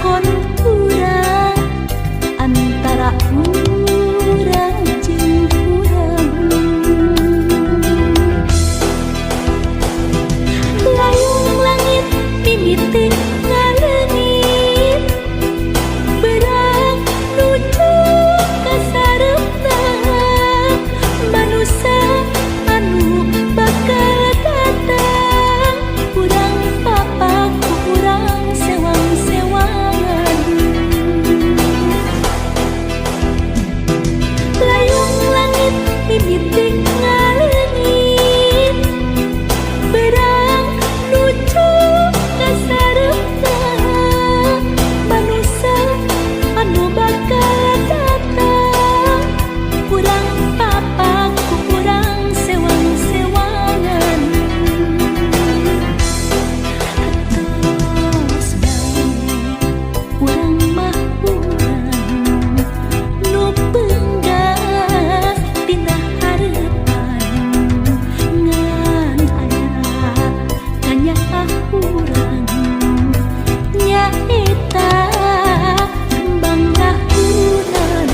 lalakon urang antara urang jeung urang. Layung langit mimiti ngaleungit, berang nuju ka sareupna. Manusa anu bakal datang, urang papak ku urang sewang-sewangan. Layung langit mimiti ngaleungit, berang nuju ka sareupna. Manusa anu bakal datang, urang papak ku urang sewang-sewangan. Atos bae urang mah, urang nu peunggas dina hareupan, ngan aya kanyaah urang nyaeta kembang rahunan.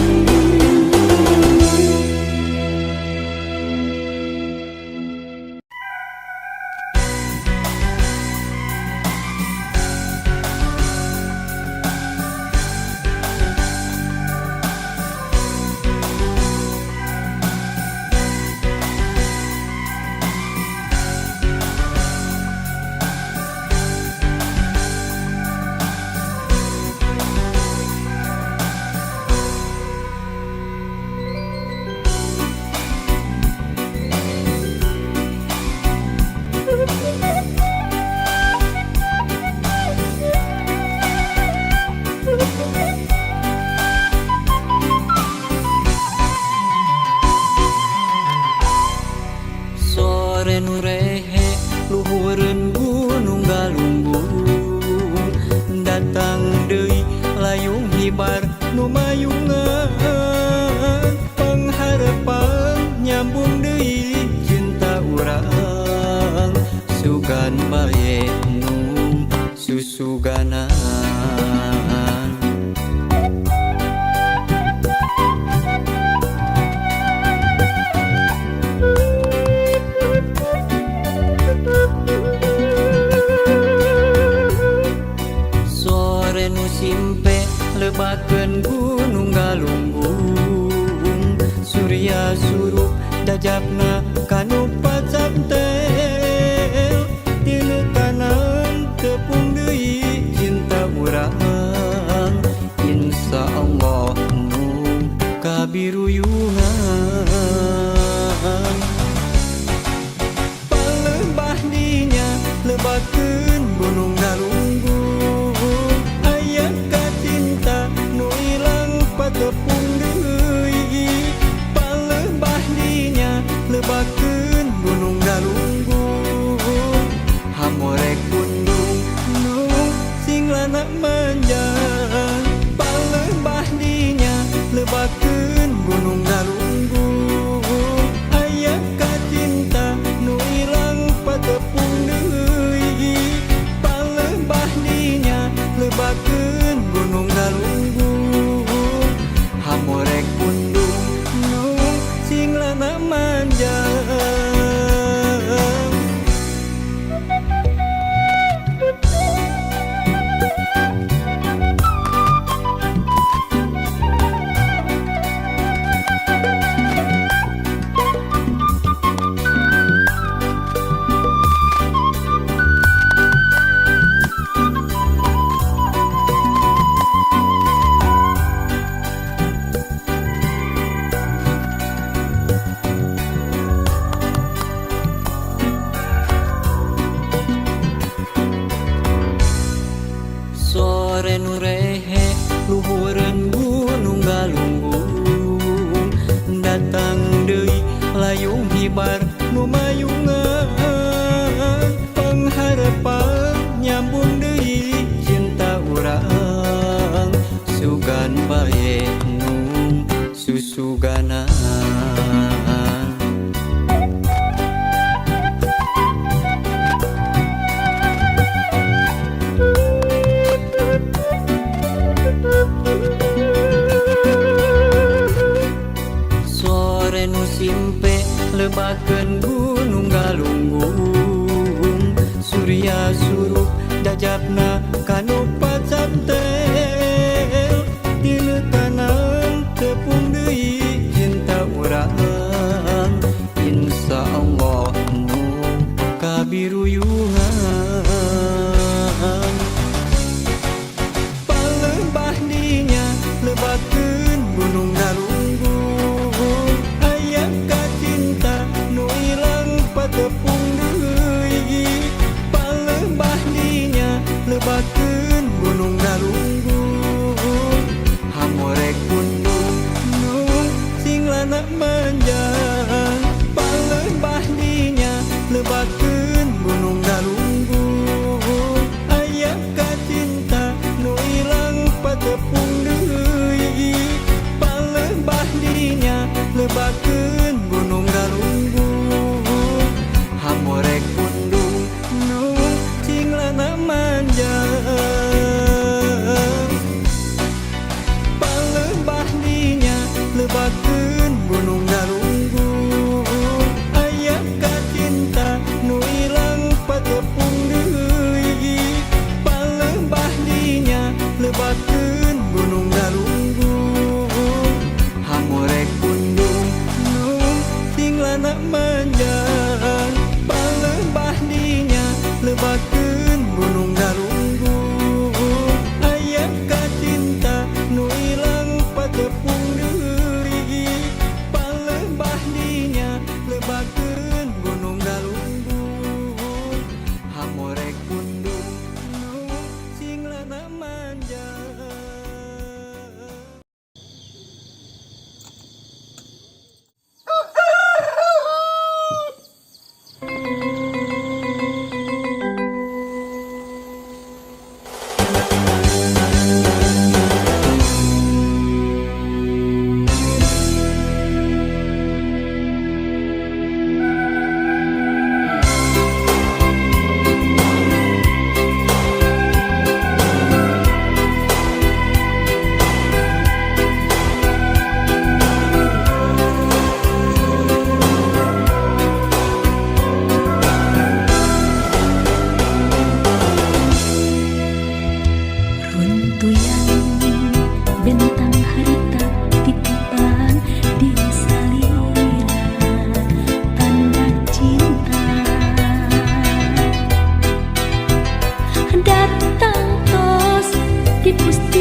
Sore nu rehe luhureun Gunung Galunggung, datang deui layung hibar nu mayungan. Pangharepan nyambung deui cinta urang, sugan bae nu susuganan. Sore nu simpe lebakeun Gunung Galunggung, Surya surup dajapna kanu pacantel. Tina tanan tepung deui cinta urang, Insya Allah nu kabiruyungan. Palembah dinya lebakeun Gunung Galunggung, aya kacinta nu ilang patepung deui. Palembah dinya lebakeun Gunung Galunggung, hamorek pundung nu sing lana manjang. Palembah dinya lebakeun Gunung Galunggung, aya kacinta nu ilang patepung deui. Palembah dinya lebakeun Gunung Galunggung, hamorek pundung nu sing lana manjang. Sore nu rehe luhureun Gunung Galunggung, datang deui layung hibar nu mayungan. Pangharepan nyambung deui cinta urang, sugan bae nu susuganan.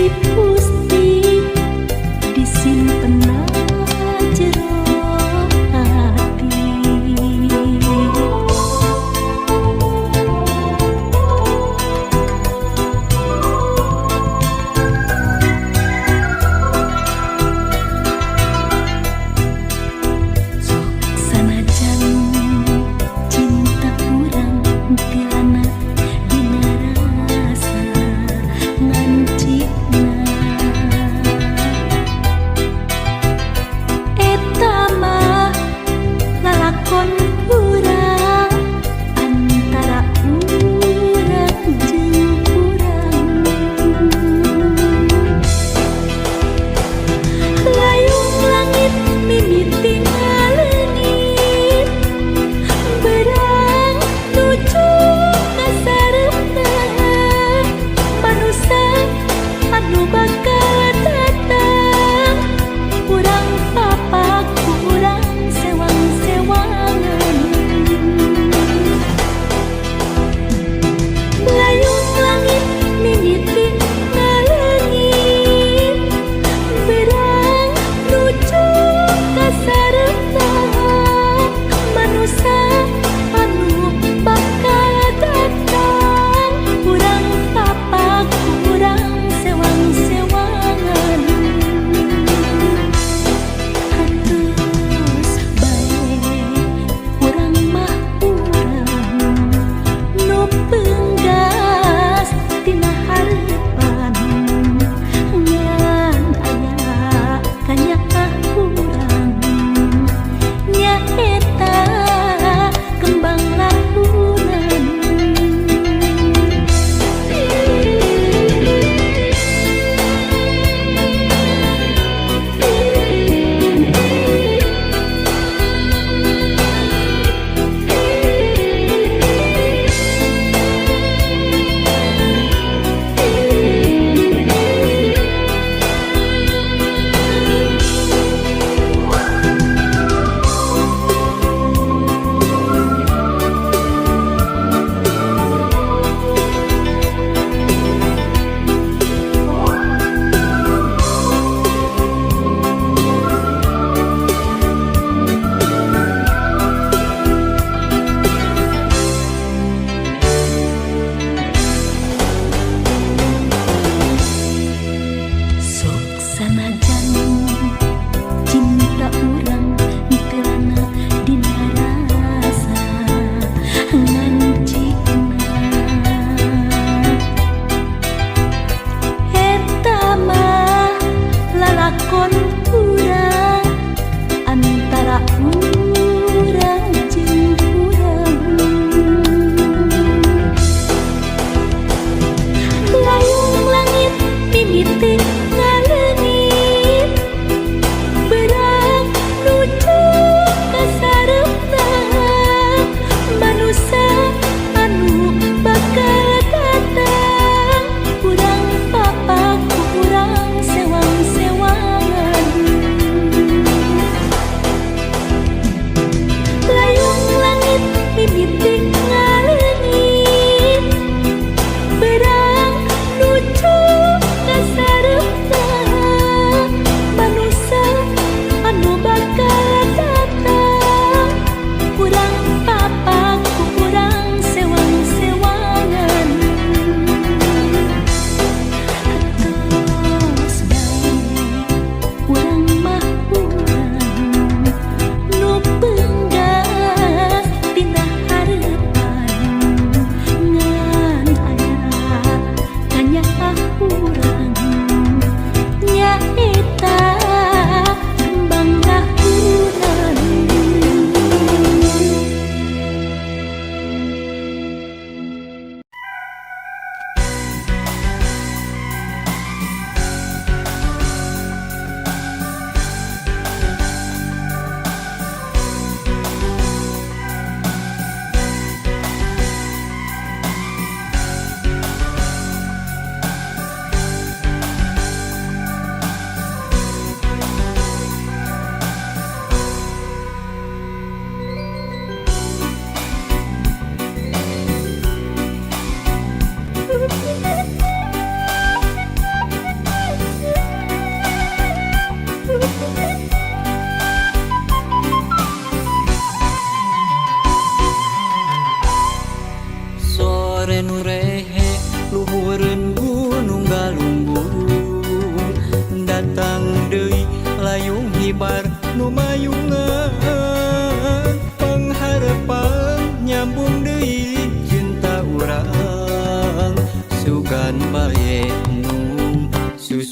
Dipusti disimpen jero hati. Sok sanajan cinta urang tilana dina rasa ngan cina.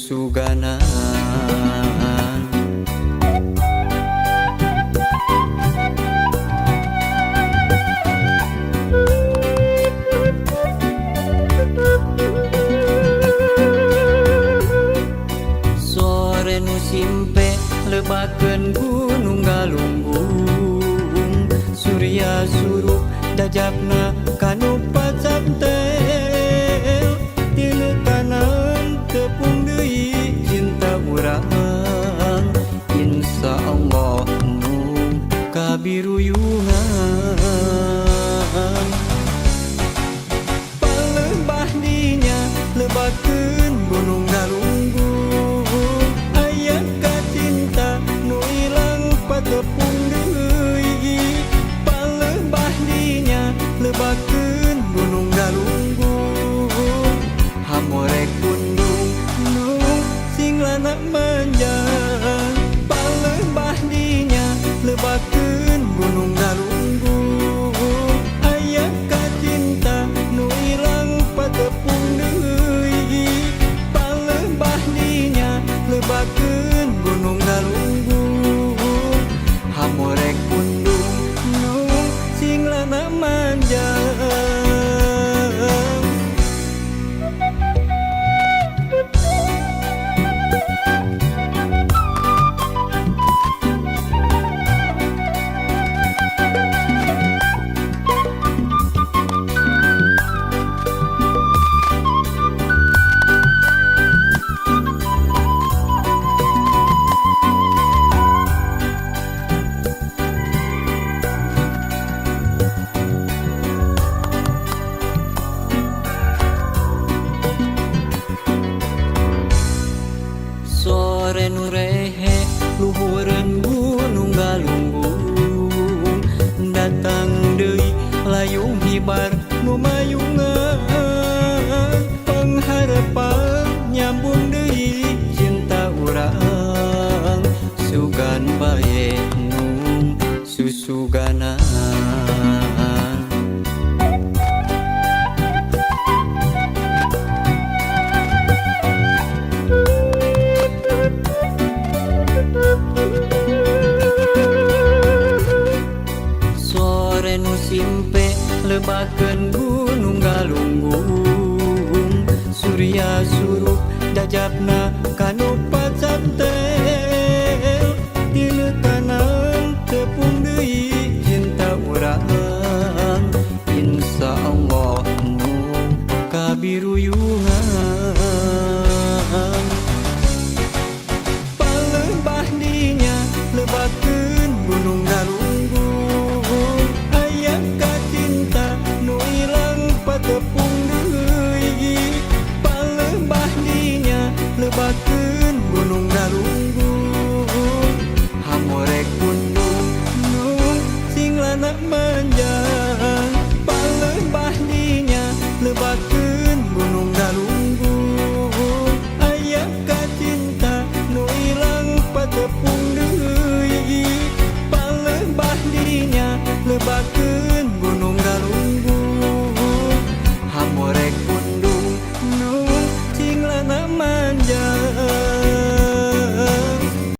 susuganan. Sore nu simpe lebakeun Gunung Galunggung, Surya surup jajapna kanu pacaptel. Tinu tanan tepung deui cinta urang, insya Allah nu kabiruyungan. Palembah dinya lebakeun Gunung Galunggung, aya kacinta nu ilang patepung deui. Palembah dinya lebakeun Gunung Galunggung, hamorek pundung nu singlana manjang. Palembah dinya lebakeun Gunung Galunggung, aya kacinta nu ilang patepung deui. Palembah dinya lebakeun Gunung Galunggung, hamorek pundung nu singlana manjang. Sore nu rehe luhureun Gunung Galunggung, datang deui layung hibar nu mayungan. Pangharepan nyambung deui cinta urang, sugan bae nu susuganan. Sore nu simpe lebakeun Gunung Galunggung, Surya surup jajapna